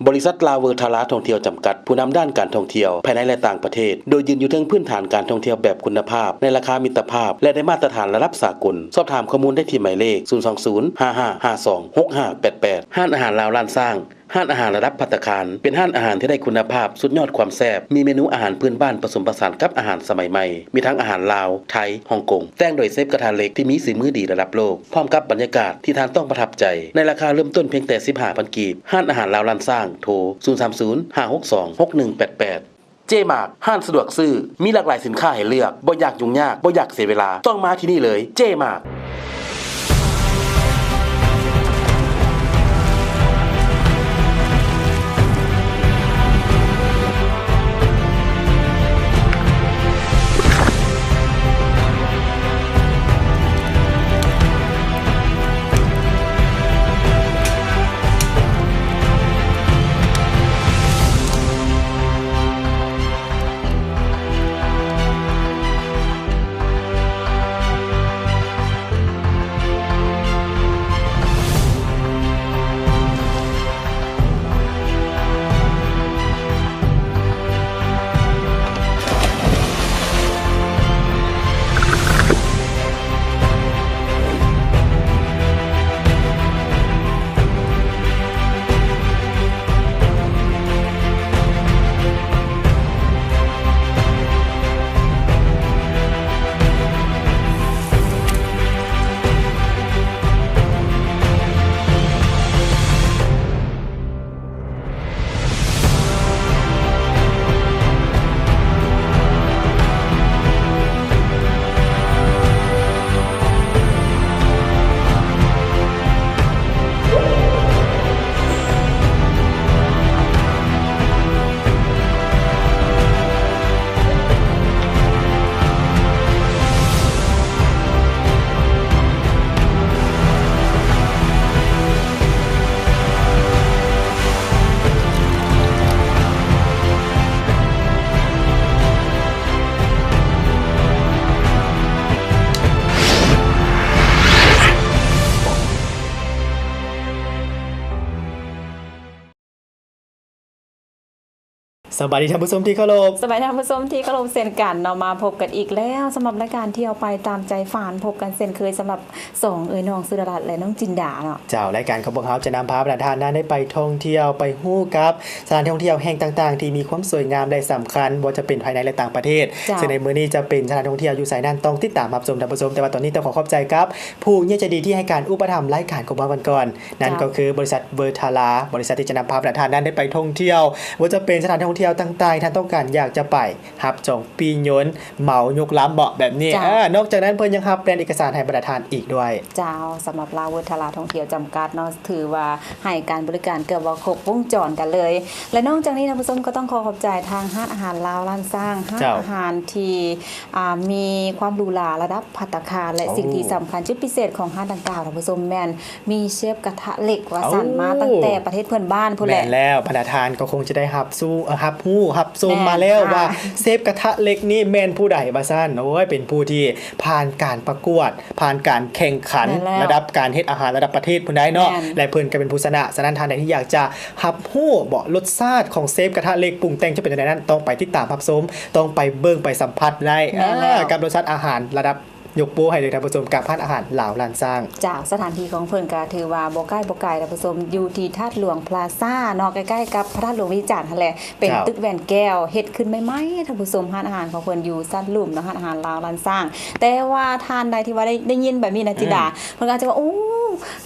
ບໍລິສັດລາວເວີທາລາທ່ອງທ່ຽວຈຳກັດ ຜູ້ນຳດ້ານການທ່ອງທ່ຽວພາຍໃນ ແລະ ຕ່າງປະເທດ, ໂດຍຢືນຢູ່ເທິງພື້ນຖານການທ່ອງທ່ຽວແບບຄຸນນະພາບ ໃນລາຄາມິດຕະພາບ ແລະ ໄດ້ມາດຕະຖານລະດັບສາກົນ. ສອບຖາມຂໍ້ມູນໄດ້ທີ່ໝາຍເລກ ສູນສອງສູນ ຫ້າຫ້າຫ້າສອງ ຫົກຫ້າແປດແປດ. ຮ້ານອາຫານລາວລ້ານຊ້າງ, ຮ້ານອາຫານລະດັບພັດຕາຄານ ເປັນຮ້ານອາຫານທີ່ໄດ້ຄຸນນະພາບ ສຸດຍອດຄວາມແຊບ, ມີເມນູອາຫານພື້ນບ້ານປະສົມປະສານກັບອາຫານສະໄໝໃໝ່, ມີທັງອາຫານລາວ, ໄທ, ຮົງກົງ, ແຕ່ງໂດຍເຊຟກະທະເຫຼັກທີ່ມີສີມືດີລະດັບໂລກ. ພ້ອມກັບບັນຍາກາດທີ່ທ່ານຕ້ອງປະທັບໃຈ. ໃນລາຄາເລີ່ມຕົ້ນພຽງແຕ່ສິບຫ້າພັນກີບ, ຮ້ານອາຫານລາວລ້ານຊ້າງ, ໂທ ສູນສາມສູນ ຫ້າຫົກສອງ ຫົກໜຶ່ງແປດແປດ. ເຈມາກ ຮ້ານສະດວກຊື້, ມີຫຼາກຫຼາຍສິນຄ້າໃຫ້ເລືອກ, ບໍ່ຢາກຫຍຸ້ງຍາກ, ບໍ່ຢາກເສຍເວລາ, ຕ້ອງມາທີ່ນີ້ເລີຍ. ເຈມາກ. ສະບາຍດີທ່ານຜູ້ຊົມທີ່ເຄົາລົບ. ສະບາຍດີທ່ານຜູ້ຊົມທີ່ເຄົາລົບເຊັ່ນກັນເນາະ, ມາພົບກັນອີກແລ້ວສຳລັບລາຍການທ່ຽວໄປຕາມໃຈຝັນ, ພົບກັນເຊັ່ນເຄີຍສຳລັບສອງເອື້ອຍນ້ອງ ສຸດາລັດ ແລະ ນ້ອງຈິນດາເນາະ. ເຈົ້າ, ລາຍການຂອງພວກເຮົາຈະນຳພາບັນດາທ່ານນັ້ນໄດ້ໄປທ່ອງທ່ຽວ, ໄປຮູ້ກັບສະຖານທີ່ທ່ອງທ່ຽວແຫ່ງຕ່າງໆທີ່ມີຄວາມສວຍງາມ ແລະ ສຳຄັນ, ບໍ່ວ່າຈະເປັນພາຍໃນ ແລະ ຕ່າງປະເທດ. ເຈົ້າ. ເຊິ່ງໃນມື້ນີ້ຈະເປັນສະຖານທີ່ທ່ອງທ່ຽວຢູ່ໃສນັ້ນ ຕ້ອງຕິດຕາມຮັບຊົມທ່ານຜູ້ຊົມ, ແຕ່ວ່າຕອນນີ້ຕ້ອງຂໍຂອບໃຈກັບຜູ້ໃຫຍ່ໃຈດີທີ່ໃຫ້ການອຸປະຖຳລາຍການຂອງພວກເຮົາກັນກ່ອນ. ນັ້ນກໍຄື ເຈົ້າ ບໍລິສັດເວີທາລາ, ບໍລິສັດທີ່ຈະນຳພາບັນດາທ່ານນັ້ນໄດ້ໄປທ່ອງທ່ຽວ, ບໍ່ວ່າຈະເປັນສະຖານທີ່ທ່ອງທ່ຽວຕ່າງໆທີ່ທ່ານຕ້ອງການຢາກຈະໄປ, ຮັບຈອງປີ້ຍົນ, ເໝົາຍົກລຳເບາະແບບນີ້. ເຈົ້າ. ເອີ, ນອກຈາກນັ້ນເພິ່ນຍັງຮັບແປນເອກະສານໃຫ້ບັນດາທ່ານອີກດ້ວຍ. ເຈົ້າ, ສຳລັບລາວເວີທາລາທ່ອງທ່ຽວຈຳກັດເນາະ, ຖືວ່າໃຫ້ການບໍລິການເກືອບວ່າຄົບວົງຈອນກັນເລີຍ. ແລະ ນອກຈາກນີ້ທ່ານຜູ້ຊົມກໍຕ້ອງຂໍຂອບໃຈທາງຮ້ານອາຫານລາວລ້ານຊ້າງ, ຮ້ານ ເຈົ້າ ອາຫານທີ່ ອ່າ ມີຄວາມຫຼູຫຼາລະດັບ ພັດຕາຄານ ແລະ ໂອ້ ສິ່ງທີ່ສຳຄັນ ຈຸດພິເສດຂອງຮ້ານດັ່ງກ່າວ ທ່ານຜູ້ຊົມ ແມ່ນມີເຊຟກະທະເຫຼັກວ່າຊັ້ນ ໂອ້ ມາຕັ້ງແຕ່ປະເທດເພື່ອນບ້ານພຸ້ນແຫຼະ. ແມ່ນແລ້ວ, ບັນດາທ່ານກໍຄົງຈະໄດ້ຮັບສູ່ ເອີ ຮັບຮູ້ ຮັບຊົມ ແມ່ນ ມາແລ້ວ ອ່າ ວ່າເຊຟກະທະເຫຼັກນີ້ແມ່ນຜູ້ໃດວ່າຊັ້ນ. ໂອ້ຍ ເປັນຜູ້ທີ່ຜ່ານການປະກວດ ຜ່ານການແຂ່ງຂັນ ແມ່ນແລ້ວ ລະດັບການເຮັດອາຫານລະດັບປະເທດພຸ້ນໃດເນາະ ແມ່ນ ແລະ ເພິ່ນກໍເປັນຜູ້ຊະນະ. ສະນັ້ນ ທ່ານໃດທີ່ຢາກຈະຮັບຮູ້ເບາະ ລົດຊາດຂອງເຊຟກະທະເຫຼັກປຸງແຕ່ງຈະເປັນຈັ່ງໃດນັ້ນ ຕ້ອງໄປຕິດຕາມຮັບຊົມ ຕ້ອງໄປເບິ່ງໄປສຳຜັດໄດ້ ແມ່ນແລ້ວ ເອີ ກັບລົດຊາດອາຫານລະດັບ ຍົກໂປ້ໃຫ້ເລີຍທ່ານຜູ້ຊົມ ກັບຮ້ານອາຫານລາວລ້ານຊ້າງ. ເຈົ້າ, ສະຖານທີ່ຂອງເພິ່ນກໍຖືວ່າບໍ່ໃກ້ບໍ່ໄກທ່ານຜູ້ຊົມ, ຢູ່ທີ່ທາດຫຼວງພລາຊາເນາະ, ໃກ້ໆກັບພະທາດຫຼວງວຽງຈັນຫັ້ນແຫຼະ. ເປັນ ເຈົ້າ ຕຶກແວ່ນແກ້ວ ເຮັດຂຶ້ນໃໝ່ໆ ທ່ານຜູ້ຊົມ. ຮ້ານອາຫານຂອງເພິ່ນຢູ່ຊັ້ນລຸ່ມເນາະ, ຮ້ານອາຫານລາວລ້ານຊ້າງ. ແຕ່ວ່າທ່ານໃດທີ່ວ່າໄດ້ ໄດ້ຍິນແບບນີ້ນະ ອືມ ຈິດາ, ເພິ່ນກໍອາດຈະວ່າ ໂອ້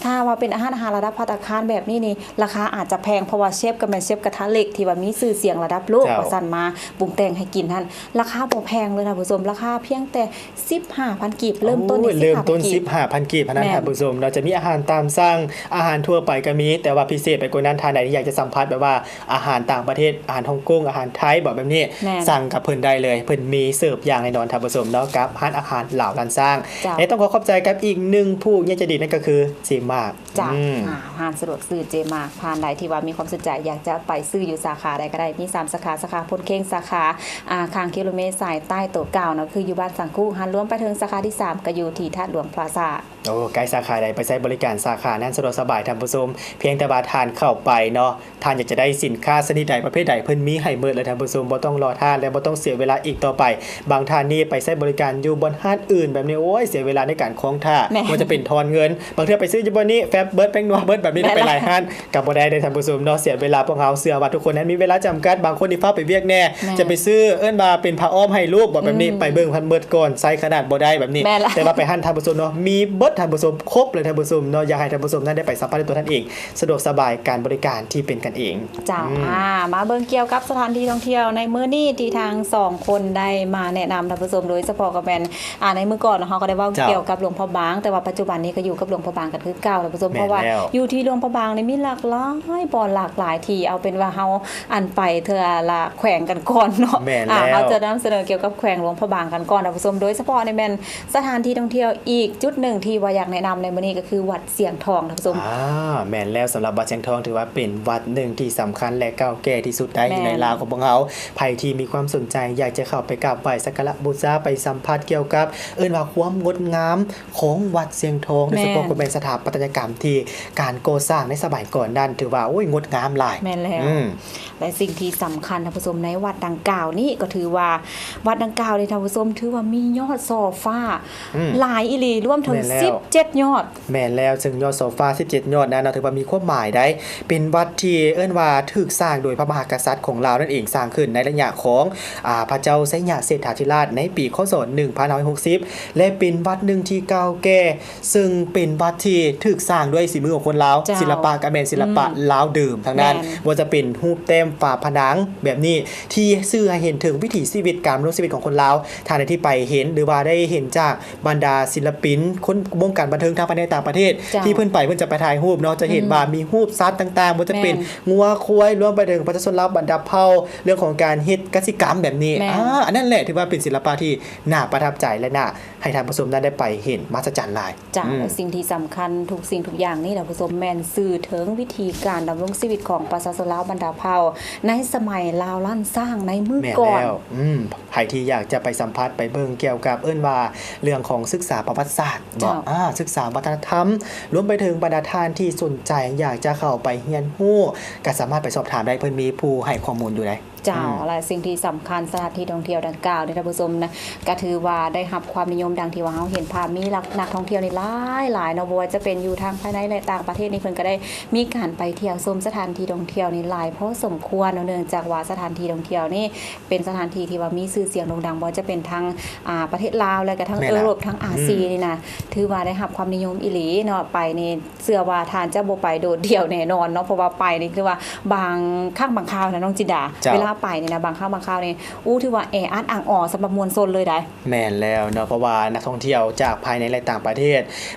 ຖ້າວ່າເປັນອາຫານ ອາຫານລະດັບພັດຕາຄານແບບນີ້ນີ້ ລາຄາອາດຈະແພງ, ເພາະວ່າເຊຟກໍແມ່ນເຊຟກະທະເຫຼັກທີ່ວ່າມີຊື່ສຽງລະດັບໂລກ ເຈົ້າ ວ່າຊັ້ນ, ມາປຸງແຕ່ງໃຫ້ກິນຫັ້ນ ລາຄາບໍ່ແພງເລີຍທ່ານຜູ້ຊົມ, ລາຄາພຽງແຕ່ ສິບຫ້າພັນກີບ ເລີ່ມຕົ້ນ ໂອ້ຍ ເລີ່ມຕົ້ນສິບຫ້າພັນກີບ ສິບຫ້າພັນກີບເທົ່ານັ້ນ ແມ່ນ ທ່ານຜູ້ຊົມເນາະ. ຈະມີອາຫານຕາມສັ່ງ, ອາຫານທົ່ວໄປກໍມີ, ແຕ່ວ່າພິເສດໄປກວ່ານັ້ນ ທ່ານໃດທີ່ຢາກຈະສຳຜັດແບບວ່າອາຫານຕ່າງປະເທດ, ອາຫານຮົງກົງ, ອາຫານໄທ ແບບ ແບບນີ້ ແມ່ນ ສັ່ງກັບເພິ່ນໄດ້ເລີຍ, ເພິ່ນມີເສີບຢ່າງແນ່ນອນ ທ່ານຜູ້ຊົມເນາະ, ກັບຮ້ານອາຫານລາວລ້ານຊ້າງ. ເຈົ້າ ແລະ ຕ້ອງຂໍຂອບໃຈກັບອີກໜຶ່ງຜູ້ໃຫຍ່ໃຈດີ, ນັ້ນກໍຄື ເຈມາກ ເຈມາກ ອືມ ອ່າ ຮ້ານສະດວກຊື້ເຈມາກ. ທ່ານໃດທີ່ວ່າມີຄວາມສົນໃຈ ຢາກຈະໄປຊື້ຢູ່ສາຂາໃດກໍໄດ້ ມີສາມສາຂາ ສາຂາໂພນເຄັງ ສາຂາ ອ່າ ຂ້າງກິໂລເມດສາຍໃຕ້ໂຕເກົ່າເນາະ ຄືຢູ່ບ້ານສັງຄຸ ຫັ້ນ ລວມໄປເຖິງສາຂາທີສາມ ກໍຢູ່ທີ່ທາດຫຼວງພລາຊາ. ໂອ້ ໃກ້ສາຂາໃດໄປໃຊ້ບໍລິການສາຂານັ້ນ ສະດວກສະບາຍທ່ານຜູ້ຊົມ. ພຽງແຕ່ວ່າທ່ານເຂົ້າໄປເນາະ ທ່ານຢາກຈະໄດ້ສິນຄ້າຊະນິດໃດ ປະເພດໃດ ເພິ່ນມີໃຫ້ໝົດເລີຍທ່ານຜູ້ຊົມ, ບໍ່ຕ້ອງລໍຖ້າ ແລະ ບໍ່ຕ້ອງເສຍເວລາອີກຕໍ່ໄປ. ບາງທ່ານນີ້ໄປໃຊ້ບໍລິການຢູ່ບ່ອນຮ້ານອື່ນແບບນີ້ ໂອ້ຍ ເສຍເວລາໃນການຄອງຖ້າ ແມ່ນ ວ່າຈະເປັນທອນເງິນ, ບາງເທື່ອໄປຊື້ຢູ່ບ່ອນນີ້ ແຟັບເບິດ ແປ້ງນົວເບິດ ແບບນີ້ ແມ່ນ ໄປຫຼາຍຮ້ານ ກໍບໍ່ໄດ້ເດ້ທ່ານຜູ້ຊົມເນາະ ເສຍເວລາ. ພວກເຮົາເຊື່ອວ່າທຸກຄົນນັ້ນມີເວລາຈຳກັດ, ບາງຄົນນີ້ຟ້າວໄປວຽກແດ່ ແມ່ນ ຈະໄປຊື້ ເອີ້ນວ່າເປັນຜ້າອ້ອມໃຫ້ລູກບໍ ແບບນີ້ ອືມ ໄປເບິ່ງພັນເບິດກ່ອນ ໃຊ້ຂະໜາດບໍ່ໄດ້ແບບນີ້. ແມ່ນລະ ແຕ່ວ່າໄປຮ້ານທ່ານຜູ້ຊົມເນາະ ມີເບິດທ່ານຜູ້ຊົມ ຄົບເລີຍທ່ານຜູ້ຊົມເນາະ. ຢາກໃຫ້ທ່ານຜູ້ຊົມນັ້ນໄດ້ໄປສຳຜັດດ້ວຍຕົວທ່ານເອງ ສະດວກສະບາຍ ການບໍລິການທີ່ເປັນກັນເອງ. ເຈົ້າ ອືມ ອ່າ ມາເບິ່ງກ່ຽວກັບສະຖານທີ່ທ່ອງທ່ຽວໃນມື້ນີ້ ທີ່ທາງສອງຄົນໄດ້ມາແນະນຳທ່ານຜູ້ຊົມ ໂດຍສະເພາະກໍແມ່ນ ອ່າ ໃນມື້ກ່ອນເຮົາກໍໄດ້ເວົ້າ ເຈົ້າ ກ່ຽວກັບຫຼວງພະບາງ ແຕ່ວ່າປັດຈຸບັນນີ້ກໍຢູ່ກັບຫຼວງພະບາງກັນຄືເກົ່າທ່ານຜູ້ຊົມ. ແມ່ນ ເພາະວ່າ ແລ້ວ ຢູ່ທີ່ຫຼວງພະບາງນີ້ມີຫຼາກຫຼາຍບ່ອນ ຫຼາກຫຼາຍທີ່ ເອົາເປັນວ່າເຮົາ ອັນ ໄປເທື່ອລະແຂວງກັນກ່ອນເນາະ. ແມ່ນ ອ່າ ແລ້ວ ເຮົາຈະນຳສະເໜີກ່ຽວກັບແຂວງຫຼວງພະບາງກັນກ່ອນທ່ານຜູ້ຊົມ ໂດຍສະເພາະນີ້ແມ່ນ ສະຖານທີ່ທ່ອງທ່ຽວອີກຈຸດໜຶ່ງທີ່ວ່າຢາກແນະນຳໃນມື້ນີ້ກໍຄືວັດຊຽງທອງທ່ານຜູ້ຊົມ. ອ່າ ແມ່ນແລ້ວ ສຳລັບວັດຊຽງທອງຖືວ່າເປັນວັດໜຶ່ງທີ່ສຳຄັນ ແລະ ເກົ່າແກ່ທີ່ສຸດໄດ້ ແມ່ນ ຢູ່ໃນລາວຂອງພວກເຮົາ. ໃຜທີ່ມີຄວາມສົນໃຈຢາກຈະເຂົ້າໄປກາບໄຫວ້ສັກກາລະບູຊາ ໄປສຳຜັດກ່ຽວກັບ ເອີ້ນວ່າຄວາມງົດງາມຂອງວັດຊຽງທອງ ໂດຍສະເພາະ ແມ່ນ ກໍແມ່ນສະຖາປັດຕະຍະກຳທີ່ການກໍ່ສ້າງໃນສະໄໝກ່ອນນັ້ນ ຖືວ່າ ໂອ້ຍ ງົດງາມຫຼາຍ. ແມ່ນແລ້ວ ອືມ ແລະ ສິ່ງທີ່ສຳຄັນທ່ານຜູ້ຊົມ ໃນວັດດັ່ງກ່າວນີ້ ກໍຖືວ່າວັດດັ່ງກ່າວນີ້ທ່ານຜູ້ຊົມ ຖືວ່າມີຍອດຊໍ່ຟ້າ ອືມ ຫຼາຍອີ່ຫຼີ ລວມເຖິງ ແມ່ນແລ້ວ ສິບເຈັດຍອດ. ແມ່ນແລ້ວ ເຊິ່ງຍອດຊໍ່ຟ້າສິບເຈັດຍອດນັ້ນເນາະ ຖືວ່າມີຄວາມໝາຍໄດ໋. ເປັນວັດທີ່ເອີ້ນວ່າຖືກສ້າງໂດຍພະມະຫາກະສັດຂອງລາວນັ້ນເອງ ສ້າງຂຶ້ນໃນໄລຍະຂອງ ອາ ພະເຈົ້າໄຊຍະເສດຖາທິລາດ ໃນປີ ຄ.ສ. ໜຶ່ງພັນຫ້າຮ້ອຍຫົກສິບ ແລະ ເປັນວັດໜຶ່ງທີ່ເກົ່າແກ່ ເຊິ່ງເປັນວັດທີ່ຖືກສ້າງດ້ວຍສີມືຂອງຄົນລາວ. ເຈົ້າ ສິລະປະກໍແມ່ນສິລະປະ ອືມ ລາວເດີມທັງນັ້ນ. ແມ່ນ ບໍ່ວ່າຈະເປັນຮູບແຕ້ມຝາຜະໜັງແບບນີ້ ທີ່ສື່ໃຫ້ເຫັນເຖິງວິຖີຊີວິດ ການດຳລົງຊີວິດຂອງຄົນລາວ. ທ່ານໃດທີ່ໄປເຫັນ ຫຼືວ່າໄດ້ເຫັນຈາກບັນດາສິລະປິນ ຄົນວົງການບັນເທີງທັງພາຍໃນຕ່າງປະເທດ ເຈົ້າ ທີ່ເພິ່ນໄປ ເພິ່ນຈະໄປຖ່າຍຮູບເນາະ ຈະເຫັນ ອືມ ວ່າມີຮູບສັດຕ່າງໆ ບໍ່ວ່າຈະເປັນ ແມ່ນ ງົວ ຄວາຍ ລວມໄປເຖິງປະຊາຊົນລາວບັນດາເຜົ່າ ເລື່ອງຂອງການເຮັດກະສິກຳແບບນີ້. ແມ່ນ ອາ ອັນນັ້ນແຫຼະ ຖືວ່າເປັນສິລະປະທີ່ໜ້າປະທັບໃຈ ແລະ ໜ້າ ໃຫ້ທ່ານຜູ້ຊົມນັ້ນໄດ້ໄປເຫັນມາສະຈັນຫຼາຍ. ເຈົ້າ ອືມ ແລະ ສິ່ງທີ່ສຳຄັນທຸກສິ່ງທຸກຢ່າງນີ້ທ່ານຜູ້ຊົມ ແມ່ນສື່ເຖິງວິທີການດຳລົງຊີວິດຂອງປະຊາຊົນລາວບັນດາເຜົ່າ ໃນສະໄໝລາວລ້ານຊ້າງໃນມື້ ແມ່ນ ກ່ອນ. ແລ້ວ ອືມ ໃຜທີ່ຢາກຈະໄປສຳຜັດໄປເບິ່ງກ່ຽວກັບ ເອີ້ນວ່າເລື່ອງຂອງສຶກສາປະຫວັດສາດເນາະ ເຈົ້າ ອາ ສຶກສາວັດທະນະທຳ ລວມໄປເຖິງບັນດາທ່ານທີ່ສົນໃຈຢາກຈະເຂົ້າໄປຮຽນຮູ້ ກໍສາມາດໄປສອບຖາມໄດ້ ເພິ່ນມີຜູ້ໃຫ້ຂໍ້ມູນຢູ່ໃດ. ເຈົ້າ ອືມ ແລະ ສິ່ງທີ່ສຳຄັນ ສະຖານທີ່ທ່ອງທ່ຽວດັ່ງກ່າວນີ້ທ່ານຜູ້ຊົມນະ ກໍຖືວ່າໄດ້ຮັບຄວາມນິຍົມ ດັ່ງທີ່ວ່າເຮົາເຫັນພາບ ມີນັກທ່ອງທ່ຽວນີ້ຫຼາຍໆເນາະ ບໍ່ວ່າຈະເປັນຢູ່ທາງພາຍໃນ ແລະ ຕ່າງປະເທດນີ້ ເພິ່ນກໍໄດ້ມີການໄປທ່ຽວຊົມສະຖານທີ່ທ່ອງທ່ຽວນີ້ຫຼາຍພໍສົມຄວນເນາະ ເນື່ອງຈາກວ່າສະຖານທີ່ທ່ອງທ່ຽວນີ້ເປັນສະຖານທີ່ທີ່ວ່າມີຊື່ສຽງໂດ່ງດັງ ບໍ່ວ່າຈະເປັນທາງ ອ່າ ປະເທດລາວ ແລະ ກະທັງ ແມ່ນລະ ເອີຣົບ ທັງອາຊີ ອືມ ນີ້ນະ ຖືວ່າໄດ້ຮັບຄວາມນິຍົມອີ່ຫຼີເນາະ. ໄປນີ້ ເຊື່ອວ່າທ່ານຈະບໍ່ໄປໂດດດ່ຽວແນ່ນອນເນາະ ເພາະວ່າໄປນີ້ຄືວ່າບາງຄັ້ງບາງຄາວນະ ນ້ອງຈິນດາ ເຈົ້າ ເວລາໄປນີ້ນະ ບາງຄັ້ງບາງຄາວນີ້ ໂອ້ ຖືວ່າແອອັດອັ່ງອໍສຳລັບມວນຊົນເລີຍໃດ໋. ແມ່ນແລ້ວເນາະ ເພາະວ່ານັກທ່ອງທ່ຽວຈາກພາຍໃນ ແລະ ຕ່າງປະເທດ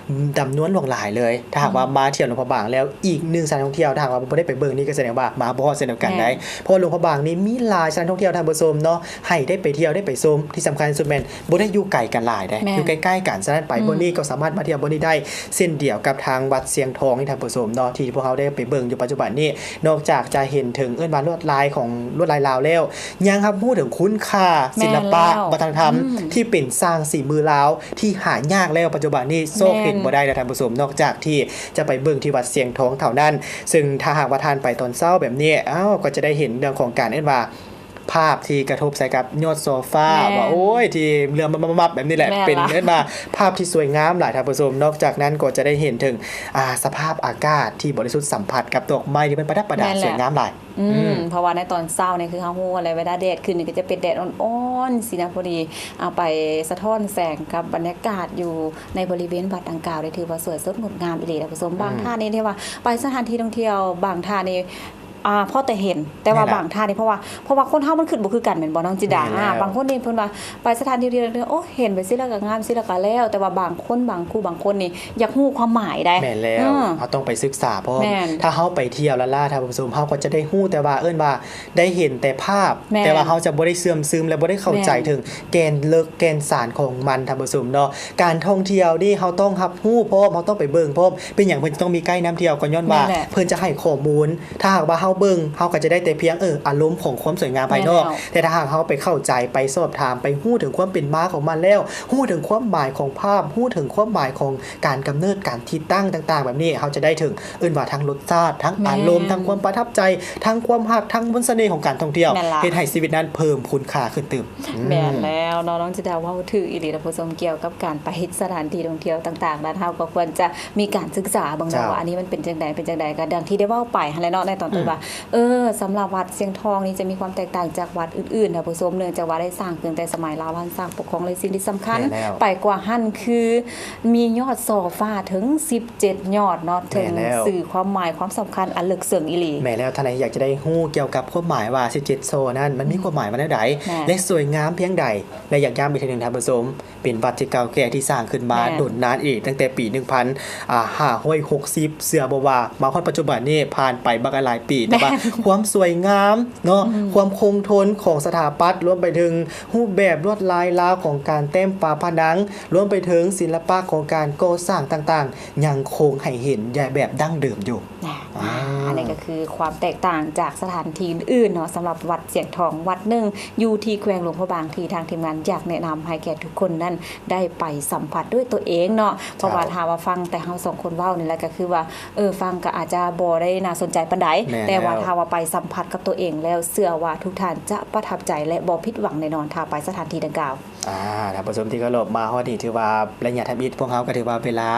ຈຳນວນຫຼວງຫຼາຍເລີຍ. ຖ້າຫາກວ່າ ອືມ ມາທ່ຽວຫຼວງພະບາງແລ້ວ ອີກໜຶ່ງສະຖານທີ່ທ່ອງທ່ຽວ ຖ້າຫາກວ່າບໍ່ໄດ້ໄປເບິ່ງນີ້ ກໍສະແດງວ່າມາບໍ່ຮອດເຊັ່ນດຽວກັນໄດ໋ ແມ່ນ ເພາະວ່າຫຼວງພະບາງນີ້ມີຫຼາຍສະຖານທີ່ທ່ອງທ່ຽວທ່ານຜູ້ຊົມເນາະ ໃຫ້ໄດ້ໄປທ່ຽວໄດ້ໄປຊົມ. ທີ່ສຳຄັນທີ່ສຸດແມ່ນບໍ່ໄດ້ຢູ່ໄກກັນຫຼາຍເດ້ ແມ່ນ ຢູ່ໃກ້ໆກັນ. ສະນັ້ນໄປ ອືມ ບ່ອນນີ້ກໍສາມາດມາທ່ຽວບ່ອນນີ້ໄດ້ ເຊັ່ນດຽວກັບທາງວັດຊຽງທອງນີ້ທ່ານຜູ້ຊົມເນາະ ທີ່ພວກເຮົາໄດ້ໄປເບິ່ງຢູ່ປັດຈຸບັນນີ້. ນອກຈາກຈະເຫັນເຖິງ ເອີ້ນວ່າລວດລາຍຂອງ ລວດລາຍລາວແລ້ວ ຍັງຮັບຮູ້ເຖິງຄຸນຄ່າ ແມ່ນ ສິລະປະ ແລ້ວ ວັດທະນະທຳ ອືມ ທີ່ເປັນຊ່າງສີມືລາວ ທີ່ຫາຍາກແລ້ວ ປັດຈຸບັນນີ້ຊອກເຫັນ ແມ່ນ ບໍ່ໄດ້ແລ້ວທ່ານຜູ້ຊົມ. ນອກຈາກທີ່ຈະໄປເບິ່ງທີ່ວັດຊຽງທອງເທົ່ານັ້ນ ເຊິ່ງຖ້າຫາກວ່າທ່ານໄປຕອນເຊົ້າແບບນີ້ ອ້າວ ກໍຈະໄດ້ເຫັນເລື່ອງຂອງການ ເອີ້ນວ່າ ພາບທີ່ກະທົບໃສ່ກັບຍອດຊໍ່ຟ້າ ແມ່ນ ວ່າ ໂອ້ຍ ທີ່ເຫຼືອມາບໆໆແບບນີ້ແຫຼະ ແມ່ນລະ ເປັນ ເອີ້ນວ່າພາບທີ່ສວຍງາມຫຼາຍທ່ານຜູ້ຊົມ. ນອກຈາກນັ້ນກໍຈະໄດ້ເຫັນເຖິງ ອ່າ ສະພາບອາກາດທີ່ບໍລິສຸດ ສຳຜັດກັບດອກໄມ້ທີ່ມັນປະດັບປະດາ ແມ່ນແຫຼະ ສວຍງາມຫຼາຍ. ອືມ ອືມ ເພາະວ່າໃນຕອນເຊົ້ານີ້ຄືເຮົາຮູ້ແລ້ວ ເວລາແດດຂຶ້ນນີ້ກໍຈະເປັນແດດອ່ອນໆ ຊີ້ນະ ພໍດີ ເອົາໄປສະທ້ອນແສງກັບບັນຍາກາດຢູ່ໃນບໍລິເວນວັດດັ່ງກ່າວ ໄດ້ຖືວ່າສວຍສົດງົດງາມອີ່ຫຼີທ່ານຜູ້ຊົມ. ອືມ ບາງທ່ານນີ້ທີ່ວ່າໄປສະຖານທີ່ທ່ອງທ່ຽວ ບາງທ່ານນີ້ ອ່າ ພໍແຕ່ເຫັນ ແຕ່ວ່າ ແມ່ນລະ ບາງທ່ານນີ້ ເພາະວ່າ ເພາະວ່າຄົນເຮົາມັນຂຶ້ນບໍ່ຄືກັນແມ່ນບໍ່ ນ້ອງຈິດາ? ແມ່ນແລ້ວ ອ່າ ບາງຄົນນີ້ເພິ່ນວ່າໄປສະຖານທີ່ທ່ອງທ່ຽວ ໂອ້ ເຫັນໄປຊີ້ແລ້ວກໍງາມ ຊີ້ແລ້ວກໍແລ້ວ ແຕ່ວ່າບາງຄົນ ບາງຄູ່ບາງຄົນນີ້ຢາກຮູ້ຄວາມໝາຍໃດ໋. ແມ່ນແລ້ວ ເຮົາຕ້ອງໄປສຶກສາພ້ອມ ຖ້າເຮົາໄປທ່ຽວລ້າໆ ທ່ານຜູ້ຊົມ ເຮົາກໍຈະໄດ້ຮູ້ແຕ່ວ່າ ເອີ້ນວ່າໄດ້ເຫັນແຕ່ພາບ ແຕ່ວ່າເຮົາຈະບໍ່ໄດ້ເຊື່ອມຊຶມ ແລະ ບໍ່ໄດ້ເຂົ້າໃຈເຖິງແກ່ນເລິກແກ່ນສານຂອງມັນ ທ່ານຜູ້ຊົມເນາະ. ການທ່ອງທ່ຽວນີ້ເຮົາຕ້ອງຮັບຮູ້ພ້ອມ ເຮົາຕ້ອງໄປເບິ່ງພ້ອມ. ເປັນຫຍັງເພິ່ນຈະຕ້ອງມີໄກນຳທ່ຽວ? ກໍຍ້ອນວ່າເພິ່ນຈະໃຫ້ຂໍ້ມູນ ຖ້າຫາກວ່າເຮົາເບິ່ງ ເຮົາກໍຈະໄດ້ແຕ່ພຽງ ເອີ ອາລົມຂອງຄວາມສວຍງາມພາຍນອກ ແຕ່ຖ້າຫາກເຮົາໄປເຂົ້າໃຈ ໄປສອບຖາມ ໄປຮູ້ເຖິງຄວາມເປັນມາຂອງມັນແລ້ວ ຮູ້ເຖິງຄວາມໝາຍຂອງພາບ ຮູ້ເຖິງຄວາມໝາຍຂອງການກຳເນີດ ການທີ່ຕັ້ງຕ່າງໆ ແບບນີ້ ເຮົາຈະໄດ້ເຖິງ ເອີ້ນວ່າທັງລົດຊາດ ທັງອາລົມ ທັງຄວາມປະທັບໃຈ ທັງຄວາມຮັກ ທັງມົນສະເໜ່ຂອງການທ່ອງທ່ຽວ ເຮັດໃຫ້ຊີວິດນັ້ນເພີ່ມຄຸນຄ່າຂຶ້ນຕື່ມ. ແມ່ນແລ້ວເນາະ ນ້ອງຈິດາເວົ້າຖືກອີ່ຫຼີ ທ່ານຜູ້ຊົມ ກ່ຽວກັບການໄປສະຖານທີ່ທ່ອງທ່ຽວຕ່າງໆນັ້ນ ເຮົາກໍຄວນຈະມີການສຶກສາເບິ່ງເນາະ ວ່າອັນນີ້ມັນເປັນຈັ່ງໃດ ເປັນຈັ່ງໃດ ກໍດັ່ງທີ່ໄດ້ເວົ້າໄປຫັ້ນແຫຼະເນາະ ໃນຕອນຕົ້ນວ່າ ເອີ ສຳລັບວັດຊຽງທອງນີ້ຈະມີຄວາມແຕກຕ່າງຈາກວັດອື່ນໆ ທ່ານຜູ້ຊົມ ເນື່ອງຈາກວ່າໄດ້ສ້າງຂຶ້ນແຕ່ສະໄໝລາວພັນສ້າງປົກຄອງ ແລະ ສິ່ງທີ່ສຳຄັນໄປກວ່າຫັ້ນຄື ມີຍອດສໍຟ້າເຖິງສິບເຈັດຍອດເນາະ ເຖິງສື່ຄວາມໝາຍຄວາມສຳຄັນອັນເລິກເຊິ່ງອີ່ຫຼີ. ແມ່ນແລ້ວ ທ່ານໃດຢາກຈະໄດ້ຮູ້ກ່ຽວກັບຄວາມໝາຍວ່າສິບເຈັດສໍນັ້ນ ມັນມີຄວາມໝາຍມາແນວໃດ ແລະ ສວຍງາມພຽງໃດ ແລະ ຢາກຢ້ຳອີກເທື່ອໜຶ່ງ ທ່ານຜູ້ຊົມ ເປັນວັດທີ່ເກົ່າແກ່ທີ່ສ້າງຂຶ້ນມາດົນນານອີກ ຕັ້ງແຕ່ປີໜຶ່ງພັນຫ້າຮ້ອຍຫົກສິບ ເຊື່ອບໍ່ວ່າມາຮອດປັດຈຸບັນນີ້ ຜ່ານໄປບັກຫຼາຍປີ ແຕ່ວ່າຄວາມສວຍງາມເນາະ ຄວາມຄົງທົນຂອງສະຖາປັດ ລວມໄປເຖິງຮູບແບບລວດລາຍລາວຂອງການແຕ້ມຝາຜະໜັງ ລວມໄປເຖິງສິລະປະຂອງການກໍ່ສ້າງຕ່າງໆ ຍັງຄົງໃຫ້ເຫັນແບບດັ້ງເດີມຢູ່. ອ່າ ອັນນີ້ກໍຄືຄວາມແຕກຕ່າງຈາກສະຖານທີ່ອື່ນໆເນາະ ສຳລັບວັດຊຽງທອງ ວັດໜຶ່ງຢູ່ທີ່ແຂວງຫຼວງພະບາງ ທີ່ທາງທີມງານຢາກແນະນຳໃຫ້ແກ່ທຸກຄົນນັ້ນໄດ້ໄປສຳຜັດດ້ວຍຕົວເອງເນາະ. ເພາະວ່າຖ້າວ່າຟັງແຕ່ເຮົາສອງຄົນເວົ້ານີ້ແຫຼະ ກໍຄືວ່າ ເອີ ຟັງກໍອາດຈະບໍ່ໄດ້ໜ້າສົນໃຈປານໃດ ແຕ່ວ່າຖ້າວ່າໄປສຳຜັດກັບຕົວເອງແລ້ວ ເຊື່ອວ່າທຸກທ່ານຈະປະທັບໃຈ ແລະ ບໍ່ຜິດຫວັງແນ່ນອນ ຖ້າໄປສະຖານທີ່ດັ່ງກ່າວ. ອ່າ ທ່ານຜູ້ຊົມທີ່ເຄົາລົບ ມາຮອດນີ້ຖືວ່າໄລຍະທຳອິດ ພວກເຮົາກໍຖືວ່າເວລາ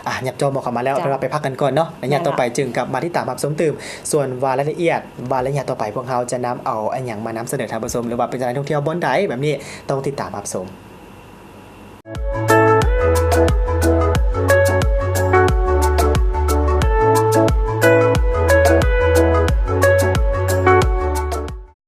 ອ່າ ຫຍັບຈ່ອມເຂົ້າມາແລ້ວ ເພິ່ນວ່າໄປພັກກັນກ່ອນເນາະ ໄລຍະຕໍ່ໄປຈຶ່ງກັບມາຕິດຕາມຮັບຊົມຕື່ມ. ສ່ວນວ່າລາຍລະອຽດ ວ່າໄລຍະຕໍ່ໄປພວກເຮົາຈະນຳເອົາອີ່ຫຍັງມານຳສະເໜີທ່ານຜູ້ຊົມ ຫຼືວ່າເປັນສະຖານທີ່ທ່ອງທ່ຽວບ່ອນໃດແບບນີ້ ຕ້ອງຕິດຕາມຮັບຊົມ.